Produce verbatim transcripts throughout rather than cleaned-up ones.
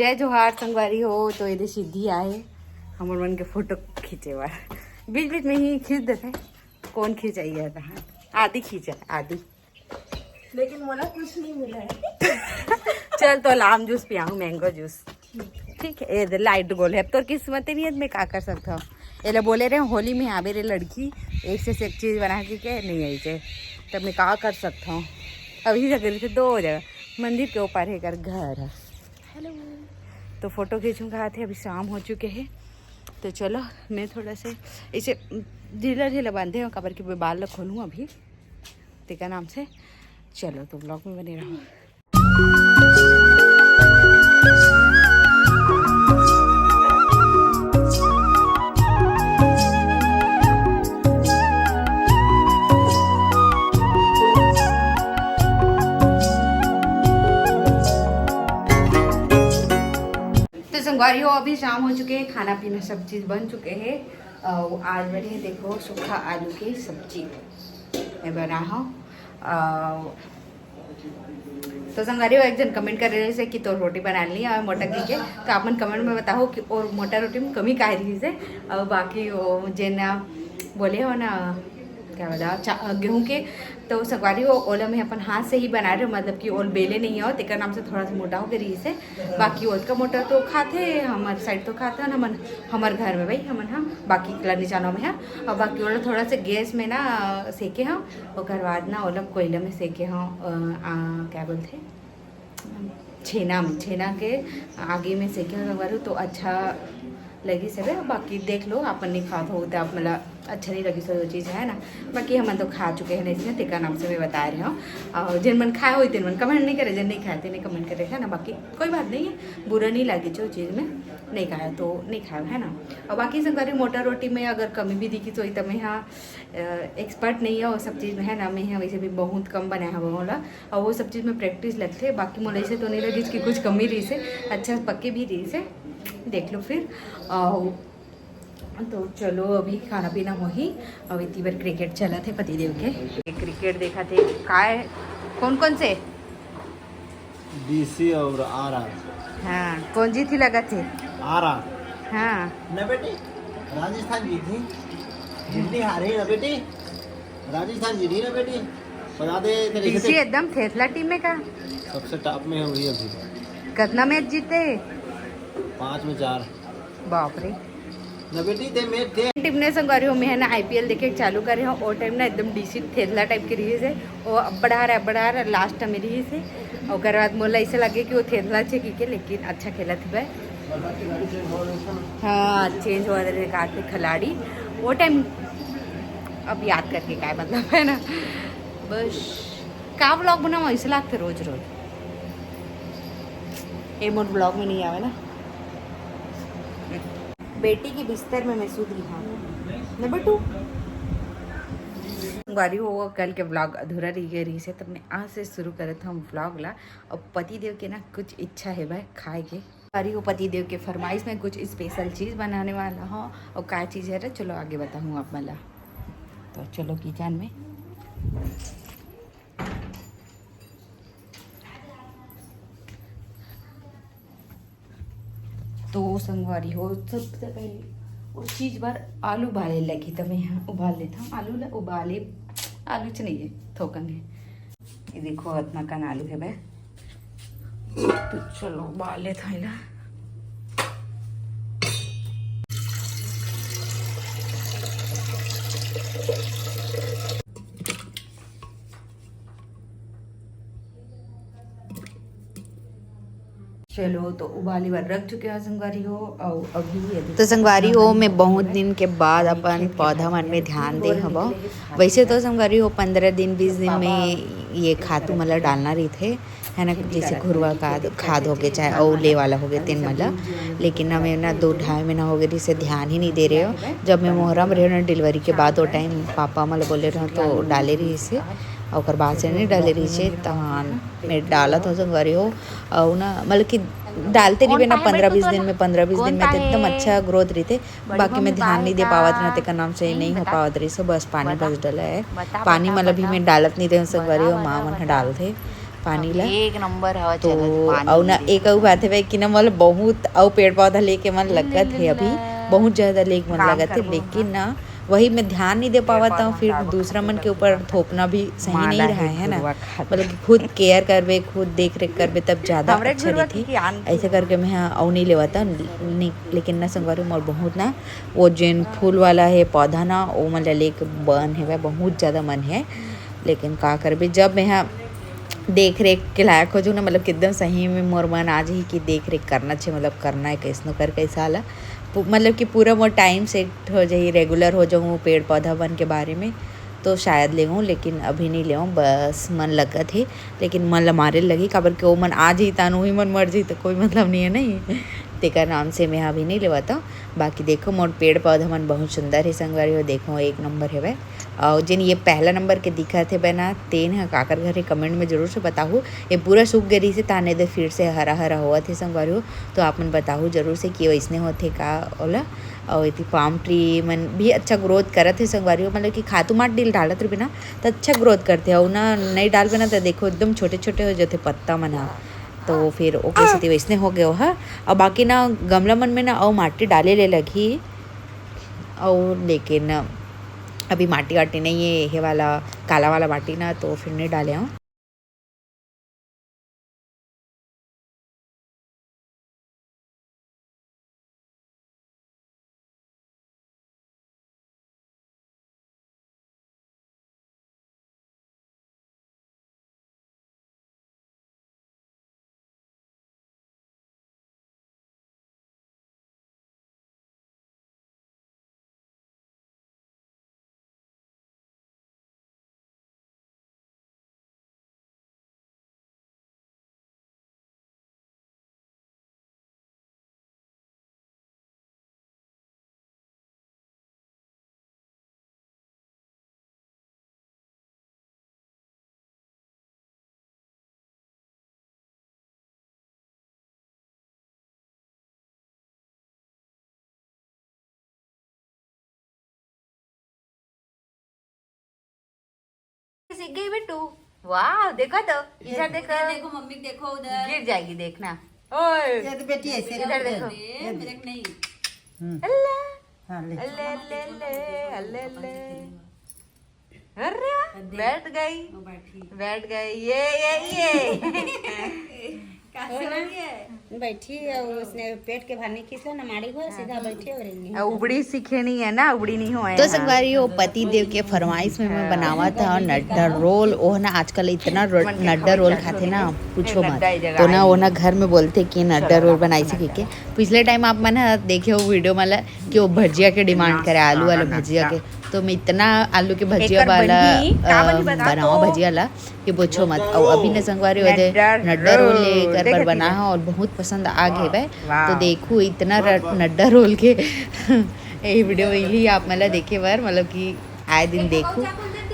जय जोहार संगवारी हो। तो एदे सिद्धि आए हमर मन के फोटो खींचे बर, बीच बीच में ही खींच देथे। कौन खींचाई है तहाँ? आदि खींचा, आदि। लेकिन मोला कुछ नहीं मिला है। चल तो आम जूस पियाहूँ, मैंगो जूस। ठीक है, ये दे लाइट गोल है, अब तोर किस्मत नहीं है, मैं का कर सकता हूँ। एला बोले रहे होली में आबे रे लड़की, एक से एक चीज बना के, के नहीं आई चे, तब मैं का कर सकता हूँ। अभी जगह से दो जगह मंदिर के ऊपर है कर घर है। हेलो। तो फोटो खींचूंगा हाथ है, अभी शाम हो चुके हैं। तो चलो, मैं थोड़ा से इसे ढीला ढीला बांधे हूँ, काबर के मैं बाल ला खोलूँ अभी, तेकर नाम से। चलो, तो ब्लॉग में बने रहो। तो संगवारी हो, अभी शाम हो चुके हैं, खाना पीना सब चीज़ बन चुके हैं। अउ आज बने हे, देखो, सूखा आलू के सब्जी मैं बना हूँ। अउ तो संगवारी हो, एक जन कमेंट करे रहिस हे कि तोर रोटी बना ली और मोटा की के, तो आप मन कमेंट में बताओ कि और मोटा रोटी में कमी काहे रहिस हे। और बाकी वो जेन बोले हो ना, क्या बोला, चा-, गेहूं के, तो संगवारी हो, ओला मैं अपन हाथ से ही बना रहे हो, मतलब कि ओल बेले नहीं हो, तेकर नाम से थोड़ा सा मोटा हो गए रहिस हे। बाकी ओतका मोटा तो खाथे, हमर साइड तो खाथे ना, हमन, हमर घर में भाई, हमन ह बाकी इकला नहीं जानो में ह। और बाकी ओला थोड़ा से गैस में ना सेके हम, ओकर बाद ना ओला कोयला में सेके हम, अ, आ, क्या बोलथे, छेना में, छेना के आगी में सेके हम संगवारी हो, तो अच्छा लगी सबे। बाकी देख लो, आप मन नहीं खात हो तो आप मन ला अच्छा नहीं लगी सो चीज़ है ना। बाकी हमन तो खा चुके हैं इसमें, तेकर नाम से मैं बता रही हूँ। और जिन मन खाए हो, तेन मन कमेंट नहीं करे, जिन नहीं खाए, तेन कमेंट करे, है ना। बाकी कोई बात नहीं है, बुरा नहीं लगे जो चीज़ में नहीं खाया तो नहीं खाया, है ना। और बाकी संगवारी, मोटा रोटी में अगर कमी भी दिखी तो तब मैं हाँ एक्सपर्ट नहीं है वो सब चीज़ में, है ना। मैं यहाँ वैसे भी बहुत कम बनाया हुआ होला, और वो सब चीज़ में प्रैक्टिस लगथे। बाकी मोला ऐसे तो नहीं लगिस कि कुछ कमी रहिस हे, अच्छा पक्के भी रहिस हे। देख लो फिर। और तो चलो, अभी खाना पीना होही। अभी तीबर क्रिकेट चलत हे पतिदेव के, क्रिकेट देखत हे। काय, कौन कौन से? डीसी और आरआर। हाँ, कौन जीती लगत हे? आरआर। हाँ। ना बेटी, राजस्थान जीती, दिल्ली हारे ना बेटी, राजस्थान जीती ना बेटी। बता दे तेरे डीसी से। एकदम थेथला टीम में का? सबसे टॉप में है वही अभी। कितना मैच जीते? पाँच में चार। बाप रे। ना बेटी, ते मैच थे। टीम ने संगवारी हो, मैं है ना आईपीएल देखे चालू करे हो, वो टाइम ना एकदम डीसी थेथला टाइप के रहिस हे, वो अब्बड़ हार, अब्बड़ हार, लास्ट में रहिस हे। ओकर बाद मोला ऐसे लगे कि वो थेथला छे की के, लेकिन अच्छा खेलत हे भाई। हाँ, चेंज हुआ रहे काट के खिलाड़ी, वो टाइम अब याद करके काय मतलब, है ना। बस का व्लॉग बनाओ, ऐसे लागते रोज रोज। ये मोर व्लॉग में नहीं आवे ना। बेटी के बिस्तर में मैं सूत रही हूँ ना बेटू। संगवारी हो, कल के व्लॉग अधूरा रह गए रहिस हे, तब मैं आज से शुरू करत हूँ व्लॉग ला। अब पति देव के ना कुछ इच्छा है भाई खाए के। संगवारी हो, पति देव के फरमाइश में कुछ स्पेशल चीज़ बनाने वाला हूँ। और का चीज़ है रे, चलो आगे बताऊँ आप मन ला। तो चलो किचन में। तो संगवारी हो, सबसे पहले उस चीज बर आलू उबाले लगी, त मैं यहाँ उबाल लेता हूँ। आलू ला उबाले, आलू च नहीं है, थोकन है। ये देखो, इतना कन आलू है बे। तो चलो, उबाल लेता हूँ इला। चलो, तो उबाले बर रख चुके हो संगवारी हो। और अभी ये तो संगवारी हो, मैं बहुत दिन के बाद अपन पौधा मन में ध्यान दे हवं। वैसे तो संगवारी हो, पंद्रह दिन, बीस दिन में ये खातू मन ला डालना रहिथे, है ना, जैसे घुरवा खाद, खाद हो गए, चाहे अउ ले वाला हो गए, तेन मन ला। लेकिन ना, मैं ना दो ढाई महीना हो गए, इसे ध्यान ही नहीं दे रहे हो। जब मैं मोहरा में रहे ना, डिलीवरी के बाद, वो टाइम पापा मन ला बोले रहे तो डाले रहिसे, ओकर बाद से नहीं डाले रहिसे, तहान मैं डालत हो संगवारी हो। और ना, मतलब कि डालते रहिबे ना, पंद्रह बीस दिन में, पंद्रह बीस दिन में तो एकदम अच्छा ग्रोथ रहिथे। बाकी मैं ध्यान नहीं दे पावत ना, तेकर नाम से नहीं हो पावत रहिसे, बस पानी बस डला है। पानी मतलब भी मैं डालत नहीं दे संगवारी हो, माँ मन ह डालथे। पानी ला। एक नंबर हवा तो चलत, पानी अउ ना, गिरे। एक अउ बात हवे कि ना, मतलब, बहुत अउ पेड़ पौधा लेके मन लगत हे अभी, बहुत ज्यादा लेके मन लगत हे, लेकिन ना, वही मैं ध्यान नहीं दे पावत हूँ, फिर दूसरा मन के ऊपर थोपना भी सही नहीं रहा है ना। मतलब कि खुद केयर करबे, खुद देख रेख करबे, तब ज्यादा अच्छा रहिथे। ऐसे करके मैं हा अउ नहीं लेवत हूँ, नहीं, लेकिन ना संगवारी, मोर बहुत ना, वो जेन फूल वाला है पौधा ना, वो मन ला लेके मन हेवय, बहुत ज्यादा मन है। लेकिन का करबे, जब मैं हा देख रेख के लायक हो जाऊँ ना, मतलब कि एकदम सही में मोर मन आ जाही कि देख रेख करना चाहिए, मतलब करना है, कैसनो कर कैसा ला पू-, मतलब कि पूरा मोर टाइम सेट हो जाही, रेगुलर हो जाऊँ पेड़ पौधा मन के बारे में, तो शायद लेहूँ, लेकिन अभी नहीं लेहूँ, बस मन लगत हे। लेकिन मन ला मारे लगही, काबर के ओ मन आ जाही तान उही मन मर जाही, तो कोई मतलब नहीं है नहीं। तेकर नाम से मैं अभी नहीं लेवत हूँ। बाकी देखो, मोर पेड़ पौधा मन बहुत सुंदर हे संगवारी हो, देखो एक नंबर हेवय। अउ जेन ये पहला नंबर के दिखत हेवय ना, तेन ह काकर घर हे, कमेंट में जरूर से बताहू। ये पूरा सूख गे रहिस हे, ताने दे फिर से हरा हरा होवत हे संगवारी हो, तो आप मन बताहू जरूर से कि वैसने होथे का ओला। अउ एती पाम ट्री मन भी अच्छा ग्रोथ करत हे संगवारी हो, मतलब कि खातू माटी डालत रहिबे ना, त अच्छा ग्रोथ करथे। अउ ना, नहीं डालबे ना, त देखो एकदम छोटे छोटे हो जाथे पत्ता मन ह, तो फिर ओके सेती वैसने हो गए ओहा। अउ बाकी ना, गमला मन में ना अउ माटी डाले ले लगही, अउ लेकिन अभी माटी वाटी नहीं है, ये वाला काला वाला माटी ना, तो फिर नहीं डाले हूँ। सीख गई बिट्टू। वाह, देखो तो, इधर देखो। देखो मम्मी, देखो उधर। गिर जाएगी, देखना। ओए, ये तो बेटी ऐसे इधर देखो। मेरे को नहीं। अल्लाह। हाँ, ले। अल्ले, अल्ले, अल्ले, अल्ले, अल्ले। अरे वाह, बैठ गई। बैठ गई, ये, ये, ये। बैठी है, उसने पेट के भार नहीं खींच ला ना, माड़ी को सीधा बैठी हो रही है। उबड़ी सीखे नहीं है ना, उबड़ी नहीं हुआ है। तो संगवारी हो, पति देव के फरमाइश में मैं बनावा था नड्डा रोल। ओह ना आजकल इतना रो-, नड्डा रोल खाथे ना, पूछो मत। तो ना, वो ना घर में बोलथे कि नड्डा रोल बनाई सके के। पिछले टाइम आप मन ह देखे हो वीडियो में ला कि वो भजिया के डिमांड करे, आलू वाला भजिया के। तो मैं इतना आलू के भजिया वाला बनावा भजिया ला कि पूछो मत। अउ अभी ने संगवारी हो दे नड्डा रोल ले कर बर बना है और बहुत पसंद आ गए बे। तो देखू इतना नड्डा रोल के यही वीडियो मिली आप मन ला देखे बर, मतलब कि आए दिन देखू।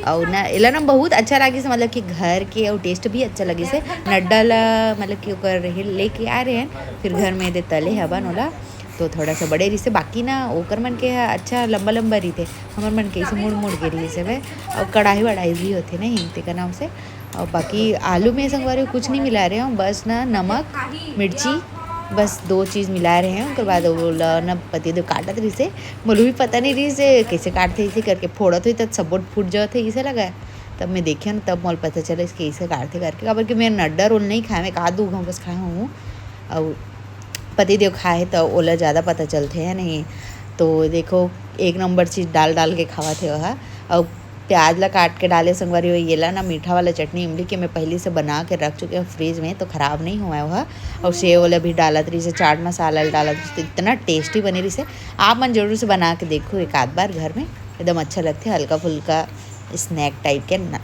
अउ ना, एला ना बहुत अच्छा लगिस, मतलब कि घर के अउ टेस्ट भी अच्छा लगिस हे। नड्डा ला मतलब कि ओकर लेके आ रहे हैं, फिर घर में दे तले हवन ओला, तो थोड़ा सा बड़े रहिसे। बाकी ना ओकर मन के ह अच्छा लंबा लंबा रहिथे, हमर मन के ऐसे मुड़ मुड़ के रहिसे बे। अउ कढ़ाई वढ़ाई भी होथे नहीं तेकर नाम से। अउ बाकी आलू में संगवारी कुछ नहीं मिला रहे हूँ, बस ना नमक, मिर्ची, बस दो चीज़ मिला रहे हैं। ओकर बाद ओला ना पति देव काटत रहिसे, मोला भी पता नहीं रहिसे कैसे काटथे, इसे करके फोड़त होई त सबो फूट जात हे, इसे लगा। तब मैं देखे ना, तब मोला पता चला इसके इसे काटथे करके, काबर कि मैं नड्डा रोल नहीं खाए, मैं का दू घाव बस खाए हूँ। अउ पति देव खाए हे त ओला ज़्यादा पता चलथे है नहीं। तो देखो, एक नंबर चीज़ डाल डाल के खावत हे वह। अउ प्याज ला काट के डाले संगवारी हो, येला ना मीठा वाला चटनी इमली के मैं पहले से बना के रख चुके हूँ फ्रिज में, तो ख़राब नहीं हुआ है वह। और सेव वाला भी डालत रहिसे, चाट मसाला डालत रहिसे, तो इतना टेस्टी बने रहिसे। आप मन जरूर से बना के देखो एक आध बार घर में, एकदम अच्छा लगथे, हल्का फुल्का स्नैक टाइप के ना,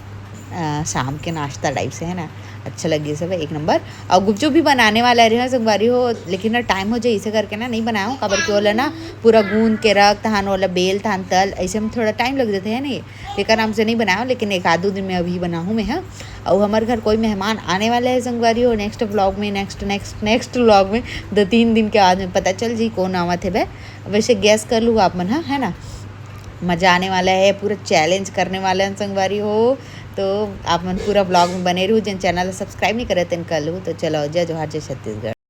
अ, शाम के नाश्ता टाइप से है ना, अच्छा लगे सब एक नंबर। और गुपचुप भी बनाने वाला रहे संगवारी हो, लेकिन ना टाइम हो जाए इसे करके ना नहीं बनाया हूँ, काबर के ओला ना पूरा गूंद के रख तहान, ओला बेल तहान तल, ऐसे में थोड़ा टाइम लग जाते है नहीं, तेकर नाम से नहीं बनाया हूँ, लेकिन एक आधो दिन में अभी बनाहूँ मैं, हाँ। और हमारे घर कोई मेहमान आने वाला है संगवारी हो, नेक्स्ट व्लॉग में, नेक्स्ट नेक्स्ट नेक्स्ट व्लॉग में दो तीन दिन के बाद में पता चल जी कौन आवत है बे। वैसे गैस कर लूँ आप मन, हाँ, है ना। मज़ा आने वाला है, पूरा चैलेंज करने वाले हैं संगवारी हो। तो आप मन पूरा vlog में बने रहू, जेन channel ला subscribe नहीं करे तेन कर लू। तो चलो, जय जोहार, जय छत्तीसगढ़।